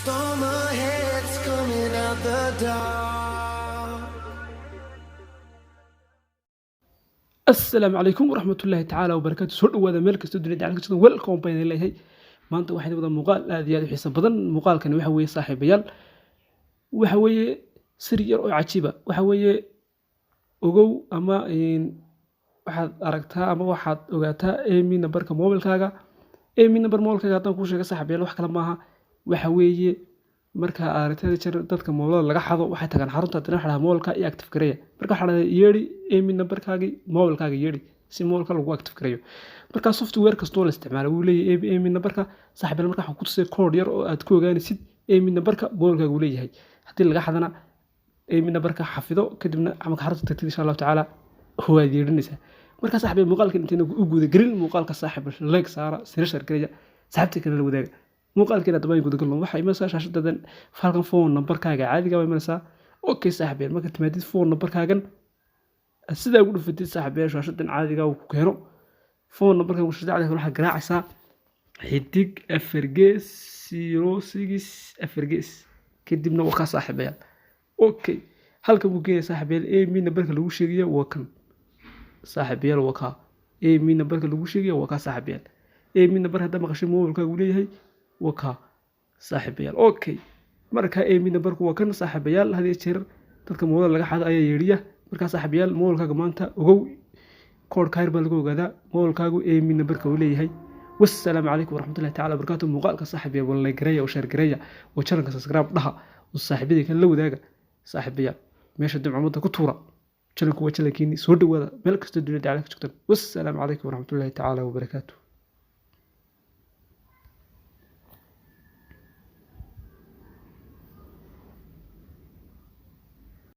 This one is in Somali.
Storm ahead's coming out the dark. Asalaamu calaykum waraxmatullaahi tacaala wabarakaatu. Soo dhawaada meel kastoo dunida dacalka jirta. Welcome baan idin leeyahay. Maanta waxaan idin wadaa muuqaal aad iyo aad u xiiso badan. Muuqaalkani waxa weeye, saaxiibayaal, waxa weeye sir yar oo cajiiba. Waxa weeye, ogow ama waxaad aragtaa ama waxaad ogaataa IMEI numberka mobilkaaga. IMEI number mobilkaaga haddaan kuu sheego, saaxiibayaal, wax kale maaha. Waxa weeye, marka aragtida jir dadka mobilada laga xado, waxay tagaan xarunta. Haddana waxa dhahaa mobilka iyo active gareeya. Marka waxaa dhahdaa yeedhi IMEI numberkaagii mobilkaaga, yeedhi si mobilka lagu active gareeyo. Marka software kastoo la isticmaalo wuu leeyahay IMEI numberka, saaxiibayaal. Marka waxaan ku tusay code yar oo aad ku ogaanaysid IMEI numberka mobilkaaga uu leeyahay. Haddii laga xadana, IMEI numberka xafido, kadibna marka xarunta tagtid, insha Allahu tacaala, waad yeedhinaysaa. Marka saaxiibayaal, muuqaalkan intayna u guda gelin muuqaalka, saaxiib, like saara, sira share gareeya, saaxiibta kale la wadaaga muuqaalkeena. Haddaba guda galno. Waxaa imanaysaa shaashadadan halkan, phone numberkaaga caadiga baa imanaysaa. Okay saaxiibayaal, marka timaadid phone numberkaagan, sidaa ugu dhufatid, saaxiibayaal, shaashadan caadiga uu ku keeno phone numberkaaga, shaashada caadiga waxaad garaacaysaa *4*064#. Kadibna waa kaa, saaxiibayaal. Okay, halkan buu keenaya, saaxiibayaal. IMEI numberka lagu sheegaya waa kan, saaxiibayaal. Waa kaa IMEI numberka lagu sheegaya, waa kaa, saaxiibayaal. IMEI number haddaa maqashay mobilkaagu leeyahay, waa kaa, saaxiibayaal. Okay, marka IMEI numberku waa kan, saaxiibayaal. Had iyo jeer dadka mobilada laga xado ayaa yeedhiya. Markaa saaxiibayaal, mobilkaaga maanta ogow, koodhka yar baa lagu ogaadaa mobilkaagu IMEI numberka uu leeyahay. Wassalaamu calaykum waraxmatullahi tacala wabarakaatu. Muuqaalka, saaxiibayaal, waa like gareeya oo share gareeya oo channelka subscribe dhaha oo saaxiibadii kale la wadaaga. Saaxiibayaal, meesha dibcumada ku tuura. Channelku waa channelkiini. Soo dhawaada meel kastoo dunida dacala ka joogtaan. Wassalaamu calaykum waraxmatullahi tacaala wabarakaatu.